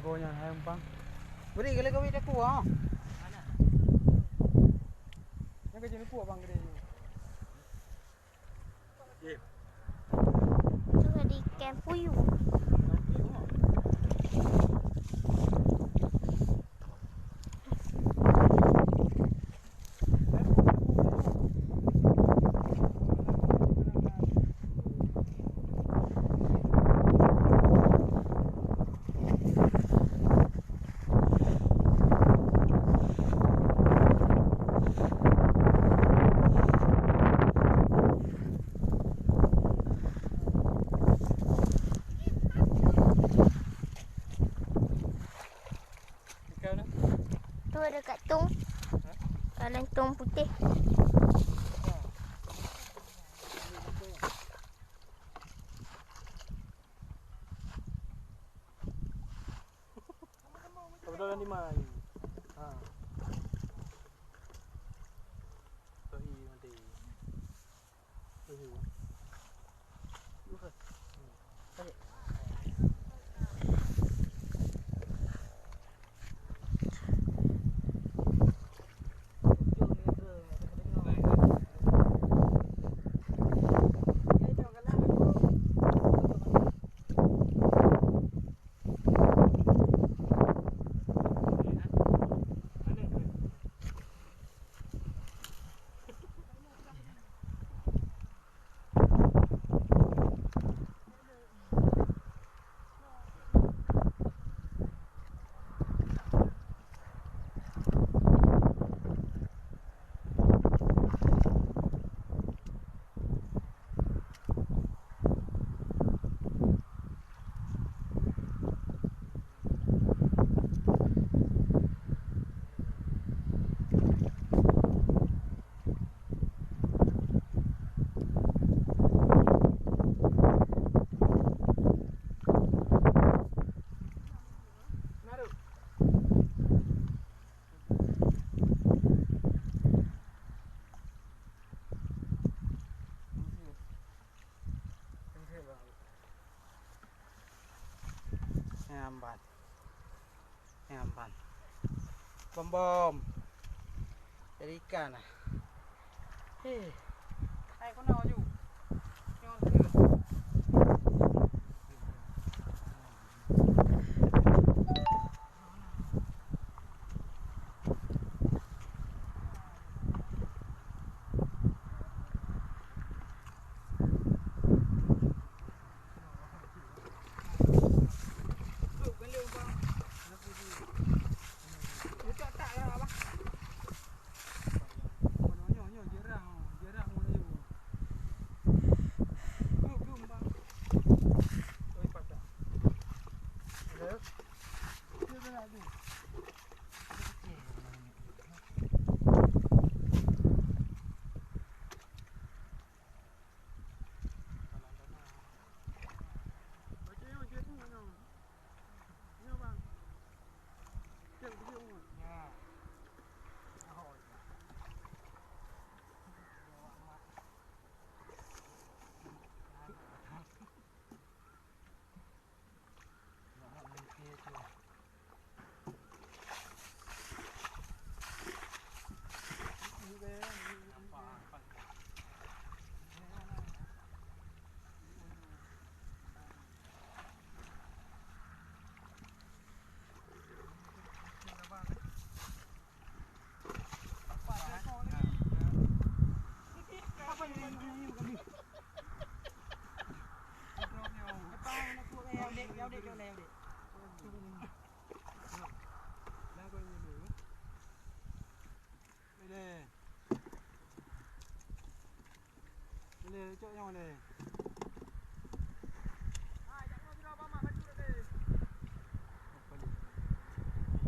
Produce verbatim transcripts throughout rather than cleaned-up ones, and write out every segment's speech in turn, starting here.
Oh, nyan hai umpang. Beri kali kawin aku, ha. Nyan ka jeuneuh bang gede. Tu di kem puyuh. Tu ada kat tong. Ha? Dalam tong putih. Kebetulan di mai. Ha. Toi mati. Toi. Bukan. Balik. Nyamban. Nyamban. Bom-bom. Jadi ikan ah. Heh. Hai, kau nak laju. Tengok tu. Boleh. Boleh, cok nyang boleh.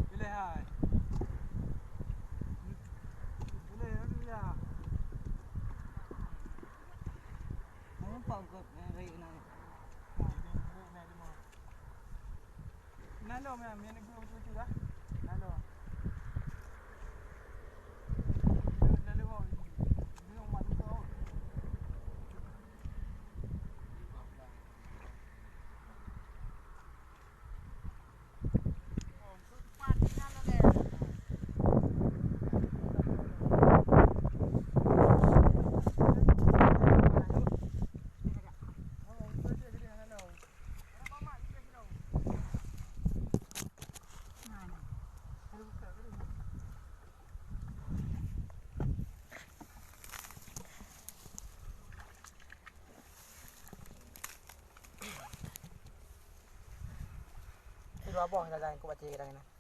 Boleh, hai. Boleh, alhamdulillah. Nampak kau naik, naik. Nah, ini, ini, ini, ini. Nalom ya, main gua betul-betul dah. Nalom. Nalom. Nalom mak tu kau. Saboh dagang ku baca kadang ni.